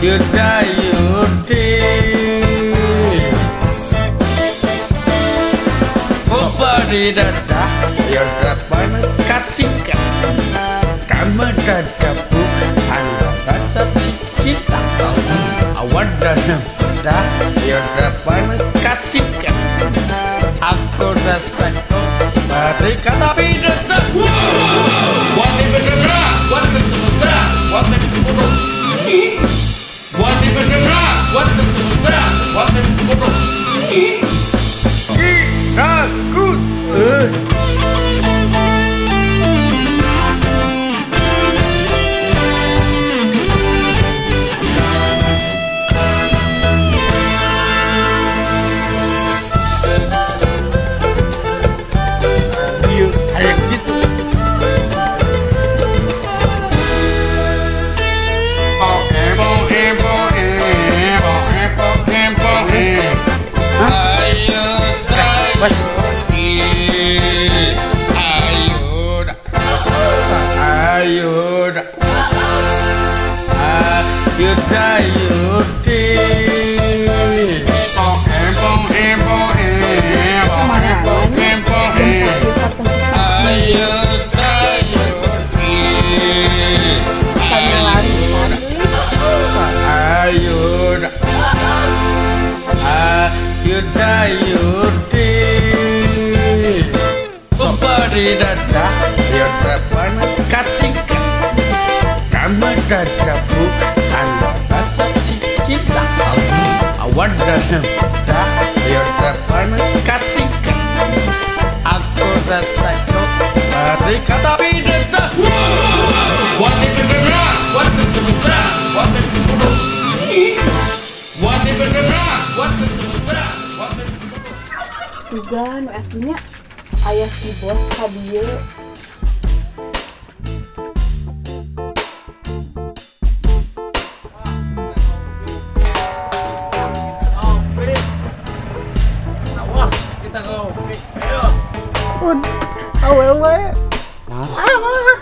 Ayo sih. Bari dadah ya depan kasihkan. Kamu dadabu anda rasa cita awan dan dah ya depan kasihkan. Aku rasa bari kata bidata. Wati bendera, wati sementara, wati sepuluh. Wati bendera, wati sementara, wati sepuluh. Bagus. Iya, kayak gitu. Juga nu aslinya ayah si bos ka dieu. Wah, kita ngopi. Ayo. Un, awewe. Ah,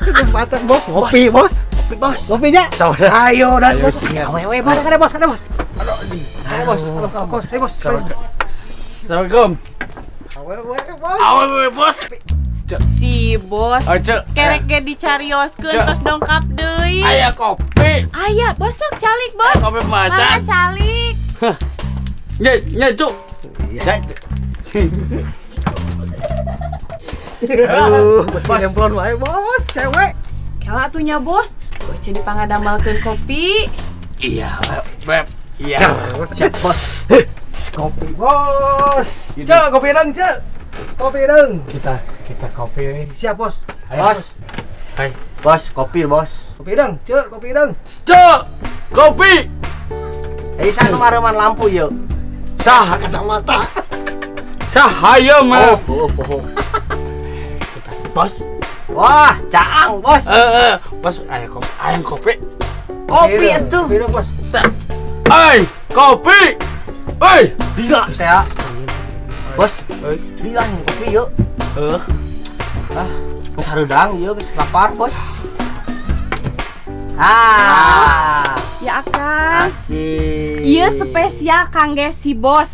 kesempatan bos, ngopi bos. Ngopi bos. Ngopinya. Ayo dan bos. Awewe bos, ada bos, ada bos. Aduh, ayo bos, bos, ayo bos. Assalamualaikum. Awewe bos. Awewe bos. Si bos. Kerek ge dicarioskeun tos dongkap deui. Aya kopi. Aya, bos sok calik bos. Kopi macan. Calik. Nye, nye cuk. Iya. Aduh, bos nyemplon wae bos, cewek. Kela atuh nya bos, bos jadi pangadamalkeun kopi. Iya, beb. Iya. Siap bos. Kopi bos. Cek, kopi dong, cek. Kopi dong. Kita kopi. Siap bos. Ayo, bos. Hai. Bos, kopi bos. Kopi dong, cek, kopi dong. Cek, kopi. Sana mareman lampu yuk. Sah kacamata. Sah hayo mah. Oh, oh, oh. Bos. Wah, caang bos. Bos, ayam kopi, ayam kopi. Kopi itu. Kopi dong, bos. Oi, kopi. Oi, gila saya. Bos, bilang kopi yuk. Ah, geus hareudang ieu geus lapar, bos. Ah. Ya akang. Asik. Ieu spesial kangge si bos.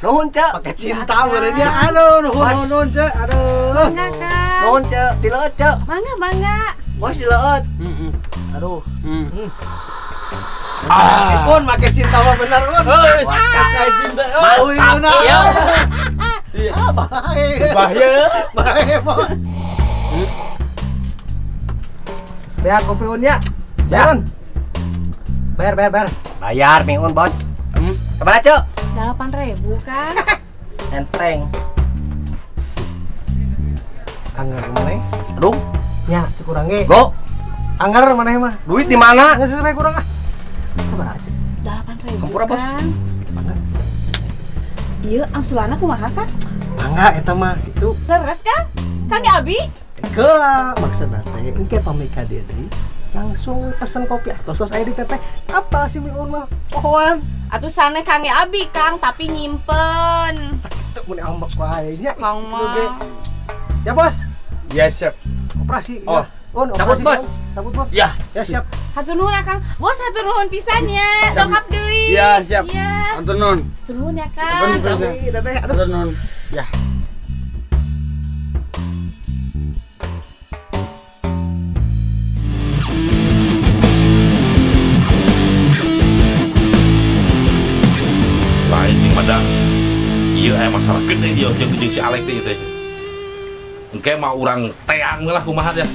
Nuhun, Cek. Pakai cinta beureunya. Aduh, nuhun nuhun, Cek. Aduh. Mangga, Kang. Nuhun, Cek. Dileueut, Cek. Mangga, mangga. Bos dileueut. Heeh. Aduh. Heeh. Ah, pun pakai cinta mah bener, Un. Pakai cinta. Mantap. Iya. Ah, bahaya. Bahaya. Bahaya, bos. Bayar kopi Un ya. Bayar. Bayar, bayar, bayar. Bayar, Miun, bos. Kemana, Cuk? 8.000 kan? Enteng. Anggar mana? Aduh. Ya, cek kurang ge. Go. Anggar mana mah? Duit di mana? Nggak sesuai kurang ah. Sabar aja. 8.000. Hampura, bos. Mangga. Iya, angsulana kumaha kan? Mangga eta mah itu. Leres kan? Kang Abi? Keula maksudna teh engke pamit ka dieu deui langsung pesen kopi atau sos aya di teteh. Apa sih Miun mah? Pohoan. Atuh sana Kang Abi, Kang, tapi nyimpen. Sakitu mun ambek wae nya. Kang mah. Ya, bos. Ya, siap. Operasi. Oh, ya. Un, cabut, operasi, bos. Cabut, Bos. Ya, ya siap. Hatur nuhun Akang. Bos hatur nuhun pisan ya. Dongkap deui. Ya, siap. Ya. Hatur nuhun. Hatur nuhun ya, Kang. Hatur nuhun. Ya. Lain cing madang. Ieu aya masalah gede ieu jeung si Alek teh teh. Engke mah urang teang lah kumaha ya.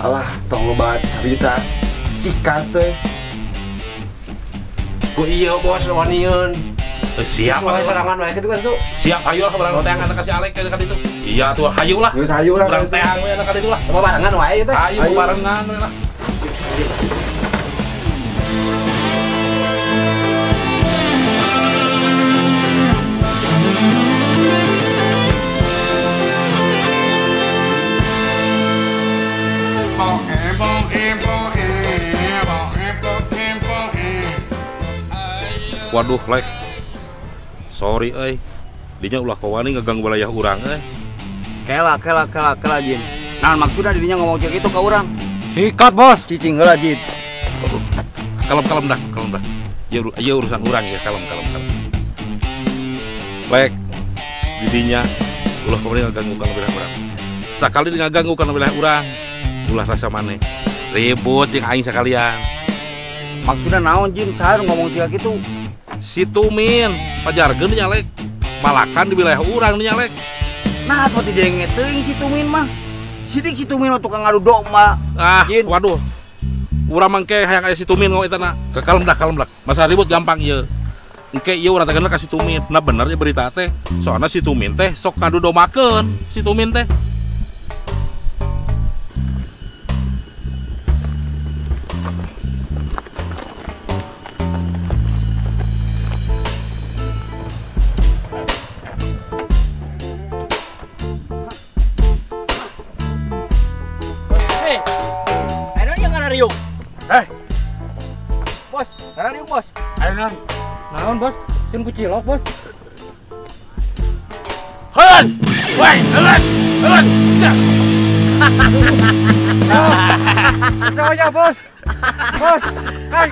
Alah, tong loba cerita sikat teh. Ku ieu bos wanieun. Siap wae sorangan wae kitu kan tuh. Siap hayu lah urang teang ka si Alek kan itu. Iya tuh hayu lah. Geus hayu lah. Urang teang we kan itu lah. Sama barengan wae teh. Hayu barengan we lah. Waduh, Lek. Sorry euy. Dinya ulah kawani ngeganggu wilayah urang euy. Kela Jin. Nah, maksudna dinya ngomong kayak gitu ke urang. Sikat, Bos. Cicing heula, Jin. Kalem-kalem dah, kalem dah. Ieu urusan urang ya, kalem. Lek. Didinya ulah kawani ngeganggu kana wilayah urang. Sakali ngaganggu kana wilayah urang, ulah rasa maneh. Ribut jeung aing sakalian. Maksudna naon, Jin? Saha ngomong kayak gitu? Si Tumin, pajarkeun nya Lek. Malakan di wilayah urang nya Lek. Nah, atuh didenge teuing si Tumin mah. Sidik si Tumin mah tukang ngadu domba. Ah, Jin. Waduh. Urang mangke hayang aya si Tumin ngomong eta na. Kalem dah, kalem dah. Masalah ribut gampang ieu. Engke ieu urang teh ka si Tumin. Nah bener ya berita teh. Soalna si Tumin teh sok ngadu dombakeun si Tumin teh. Bos, ngarariung bos. Ayo non. Naon bos? Cun kucilok bos. Heun! Woi, heun! Heun! Semuanya bos. Bos, kai.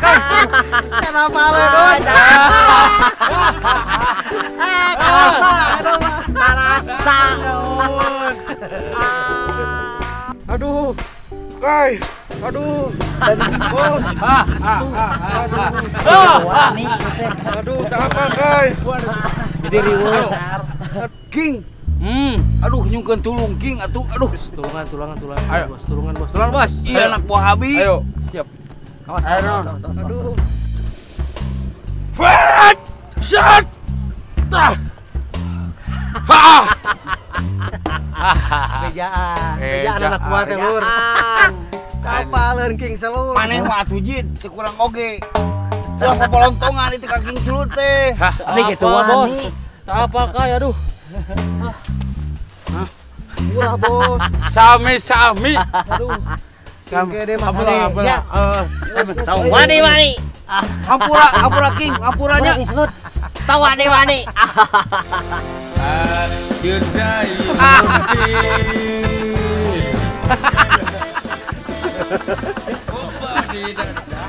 Kenapa lu, Don? Karasa. Karasa. Aduh. Kai. Aduh. Bos. Aduh, apa kai? Jadi riweuh. King. Aduh, nyungkeun tulung King atuh. Aduh. Tulungan. Ayo, bos, tulungan, bos. Tulungan, bos. Iya, anak buah Abi. Ayo, siap. Awas. Aduh. Fight! Shot! Tah. Ha! Bejaan anak buah teh, Lur. Kapaleun King Selur. Maneh mah atuh Jin, sekurang oge. Ulah popolontongan itu ka King Selur teh. Ini gitu bos. Tak apa kai, aduh. Hah? Murah bos. Sami-sami. Aduh. Sing gede mah ya. Tahu wani-wani. Ampura King, ampuranya. Tahu wani-wani.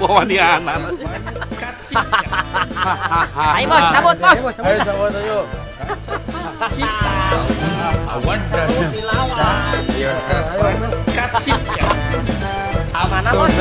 Wawanianan. Ayo bos, cabut bos. Ayo cabut ayo. Awan Mana bos?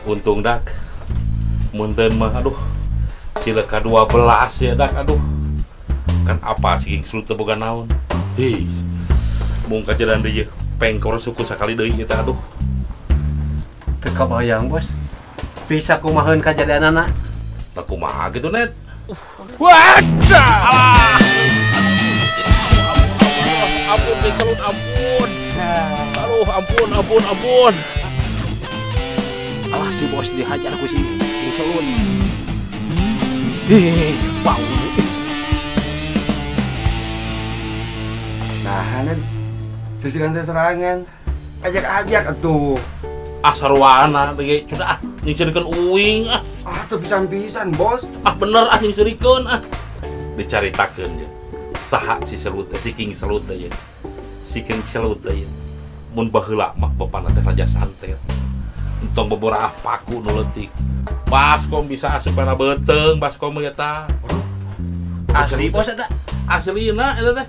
Untung dak munten mah aduh cilaka 12 ya dak aduh kan apa sih King Selut teu boga naon hih mung kajalan deui pengkor suku sakali deui eta aduh Teu kabayang, Bos. Bisa kumaheun kajadianana. Lah kumaha gitu, Net? Wadah! Alah. Ampun, King Selut, ampun. Aduh, ampun, ampun, ampun. Alah, si bos dihajar ku si King Selut. Ih, bau. Nah, Nen. Sisiran teh serangan. Ajak-ajak atuh. Ah, sarwana teh sudah ah, nyingseurikeun uing ah. Ah, teu pisan-pisan, Bos. Ah, bener ah nyingseurikeun ah. Dicaritakeun ye. Saha si Selut, si King Selut teh ye. Si King Selut teh ye. Mun baheula mah bapana teh raja santet. Entong beboraah paku nu leutik. Baskom bisa asup kana beuteung, baskom eta. Asli bos eta. Aslina eta teh.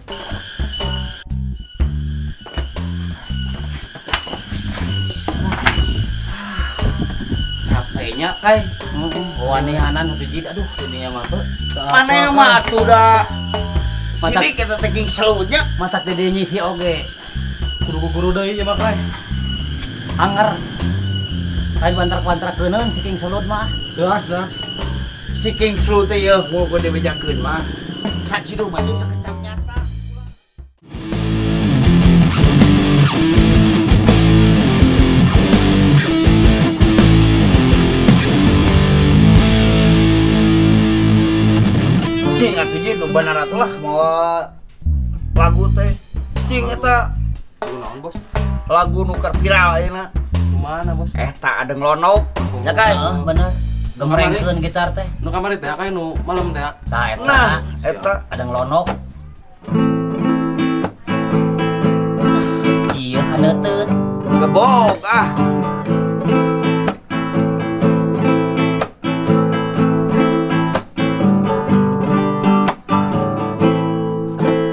Capeknya kai. Wanihanan henteu jid aduh dunia mah teu. Mana mah atuh da. Sidik eta teh King Selutnya. Matak dede nyisi oge. Guru-guru deui ieu mah kai. Anger. Lain bantarak-bantarak keuneun si King Selut mah. Geus lah. Si King Selut teh yeuh mau gede bejakeun mah. Sacidu mah tuh sakecap nyata. Cing atuh jeung nu bener atuh lah mawa lagu teh. Cing eta. Lagu naon, Bos? Lagu nu keur viral ayeuna. Mana, Bos? Eta ada ngelonok. Ya kai, bener. Gemrengkeun gitar teh. Nu kamari teh kai nu malam teh. Tah eta. Nah, eta ada ngelonok. Ieu haneuteun. Gebok ah.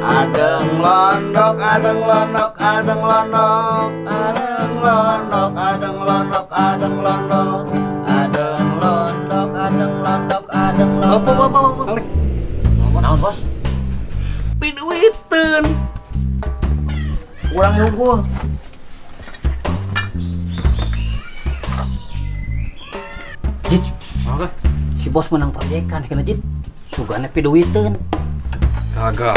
Adeng londok, adeng londok, adeng londok, adeng londok, adeng londok, adeng londok, adeng londok, adeng londok, adeng londok. Apa? Naon, Bos? Piduiteun. Urang nunggu. Jit. Oke. Si bos menang proyekan kena Jit. Sugane piduiteun. Gagal.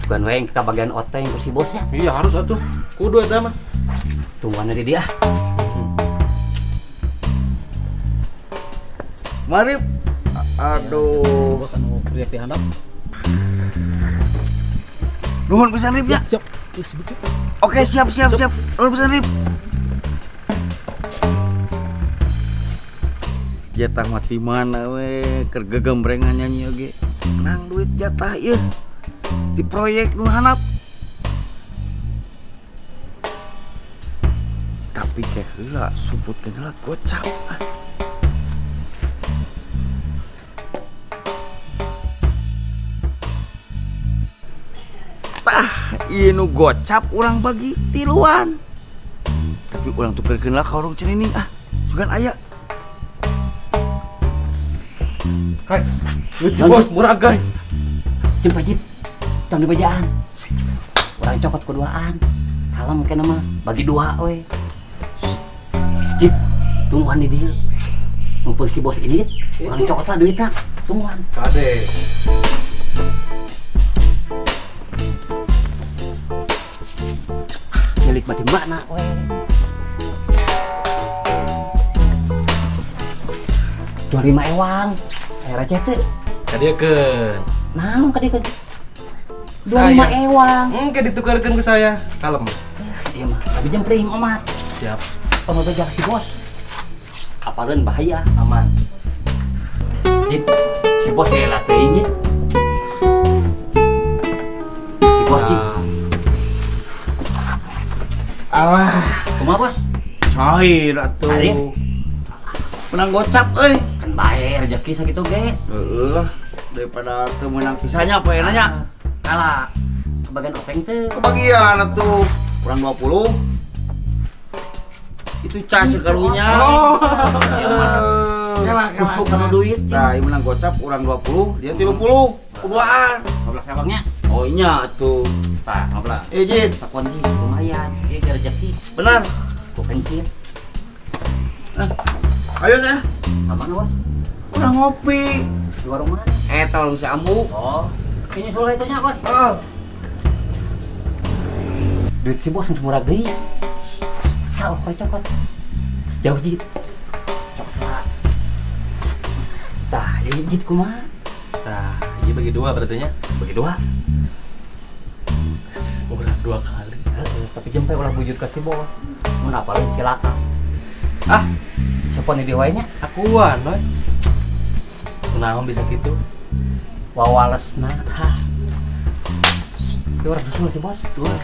Bukan we kita bagian oteng ku si bosnya. Iya harus atuh. Kudu eta mah. Tungguan di dia. Mari. Aduh. Si bos anu proyek di handap. Nuhun pisan Rip ya. Siap. Oke, siap. Nuhun pisan Rip. Jatah mati mana we keur gegembrengan nyanyi oge. Menang duit jatah ieu. Di proyek nu handap. Tapi kayak heula sumputkeun heula gocap. Tah, ieu nu gocap urang bagi tiluan. Tapi urang tukerkeun lah ka warung Cirining ah. Sugan aya. Kai, lucu bos murah guys. Jeung Pajit. Tong dibejaan. Urang cokot keduaan. Kalem kena mah bagi dua we. Jit, tungguan di dieu. Mumpung si bos ini, urang cokot lah duitna. Tungguan. Kade. Milik mati makna we. 25 ewang. Aya receh teu? Kadieukeun. Naon kadieukeun? 25 ewang. Engke ditukarkeun ku saya. Kalem. Iya mah, tapi jempring omat. Siap. Tong beja si bos. Apaleun bahaya, aman. Jit, si bos heula teuing Jit. Si bos Jit. Alah, kumaha bos? Cair atuh. Menang gocap euy. Kan bae rezeki sakitu ge. Heeh lah, daripada teu meunang pisannya poe nanya. Kalah kebagian openg teu. Kebagian atuh. Kurang 20. Itu cas karunya. Oh. Kusuk kana duit. Nah, ieu menang gocap urang 20, dia 30. Keduaan. 15 ewangnya. Oh iya atuh. Tah, 15. Izin. Sakon lumayan, ieu rezeki. Benar. Ku pencit. Ayo teh. Ka mana, Bos? Urang ngopi. Di warung mana? Eta warung si Ambu. Oh. Kayaknya soal itu nya, Bos. Heeh. Duit si bos murah deui. Tahu kok cokot. Jauh jit. Cokot. Tah, ieu jit kumaha? Tah, ieu bagi dua berarti nya. Bagi dua. Murah dua kali. Heeh, tapi jempe ulah bujur ka si bos. Mun apalin cilaka. Ah, siapa nih dewa nya? Akuan, we. Kunaon bisa gitu? Wawalesna. Hah. Ieu urang susul si bos. Susul.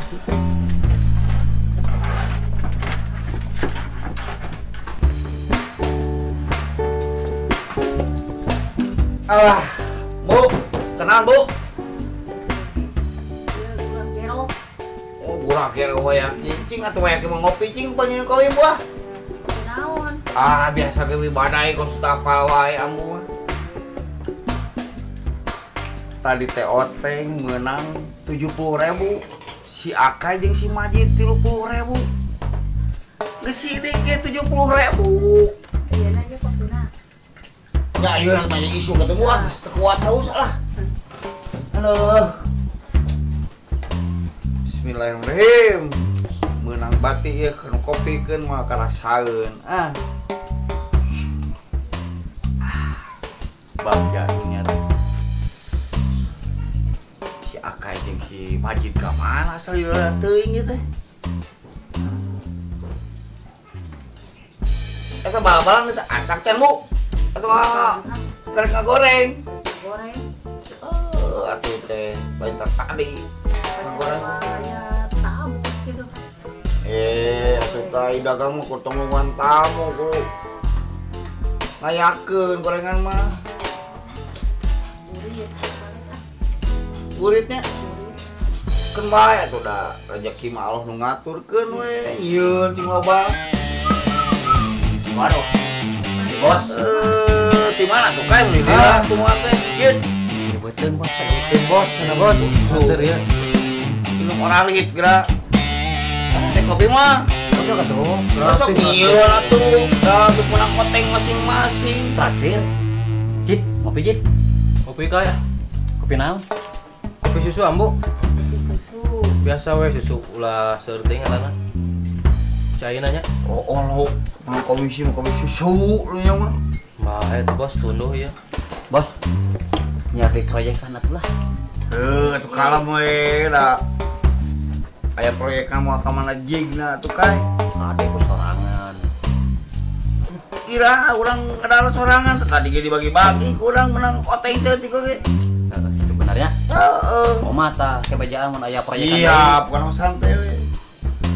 Alah, Bu, tenang Bu. Oh, gurang gero hoyang cing atuh hoyang mau ngopi cing panjenengan kopi buah. Naon? Ah, biasa ge badai kos tapal wae ambu mah. Tadi teh oteng meunang 70.000, si Akay jeung si Majid 30.000. Geus sidik ge 70.000. Ayeuna ge kopina. Ya ieu namanya isu ketemu ah, geus teu kuat haus lah. Aduh. Bismillahirrahmanirrahim. Meunang bati ieu kana kopikeun mah karasaeun. Ah. Bagja dunya teh. Si Akay jeung si Majid ka mana asal ieu teuing ieu teh. Eta bal-balan geus asak can, Bu. Atau mah karek ngagoreng. Goreng. Atuh teh lain tadi ngagoreng. Aya tamu kitu. Atuh teh dagang mah ketemuan tamu ku. Ngayakeun gorengan mah. Burit. Buritnya keun bae atuh da rezeki mah Allah nu ngaturkeun we nyieun cing loba. Waduh. Bos. Di mana tuh kae mun di tungguan teh. Yeun. Di beuteung bos, beuteung bos, sana bos. Santer ya. Minum oralit geura. Teh kopi mah. Oke atuh. Sok nyieun atuh. Da geus menang koteng masing-masing. Traktir. Jit, ngopi Jit. Kopi kae. Kopi naon? Kopi susu ambu. Kopi susu. Biasa we susu ulah seueur teuing ngaranna. Caina nya. Oh, lo mau komisi susu lu nya mah. Mah eta bos tunduh ya. Bos. Nyari proyekan atuh lah. Heuh, atuh kalem we da. Aya proyekan moal ka mana jigna atuh kai. Ade ku sorangan. Ira urang ngadara sorangan tadi ge dibagi-bagi ku urang menang oteng saeutik oge. Heeh, itu benar ya? Heeh. Oh mata kebajaan mun aya proyekan. Siap, kana santai we.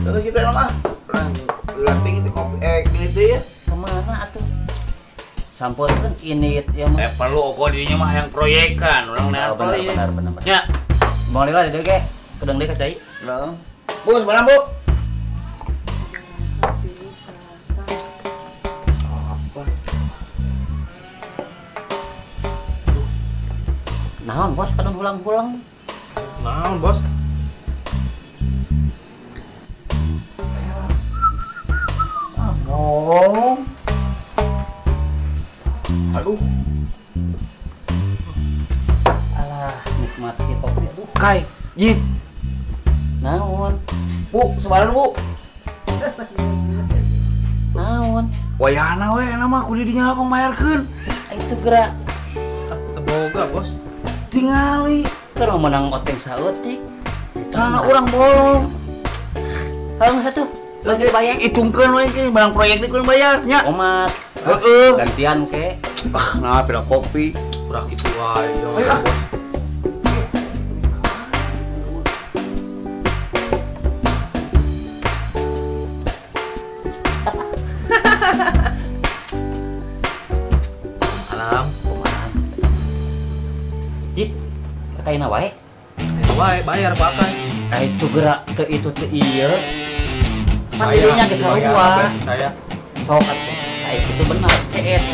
Terus kita mah latih itu kopi gitu ya. Kemana atuh? Sampurkeun ini ya mah. Perlu ogo dirinya mah yang proyekan, urang nean proyek. Benar. Nya. Bang lila di ge, kedeng deui ka cai. Heeh. Bu, sebarang, Bu. Apa? Naon, Bos, kadang hulang-hulang. Naon, Bos? Oh. Aduh. Alah, nikmat kopi aduh. Kai, Jin. Naon? Bu, sebaran, Bu. Naon? Wayahna we enak mah kudu dinya pangbayarkeun. Itu gerak. Teu boga, Bos. Tingali. Keur menang oteng saeutik. Sana urang bolong. Kalau satu lagi bayar hitungkeun we ke barang proyek di kudu bayar nya. Omat. Heeh. Gantian ke. Ah, nah pira kopi. Urang kitu wae. Ayo ah. Alam, kumaha. Jit, kataina wae. Wae bayar bakal. Ah itu gerak teu itu teu ieu. Pan dirinya geus sarua. Saya sok atuh. Kayak gitu benar, CS.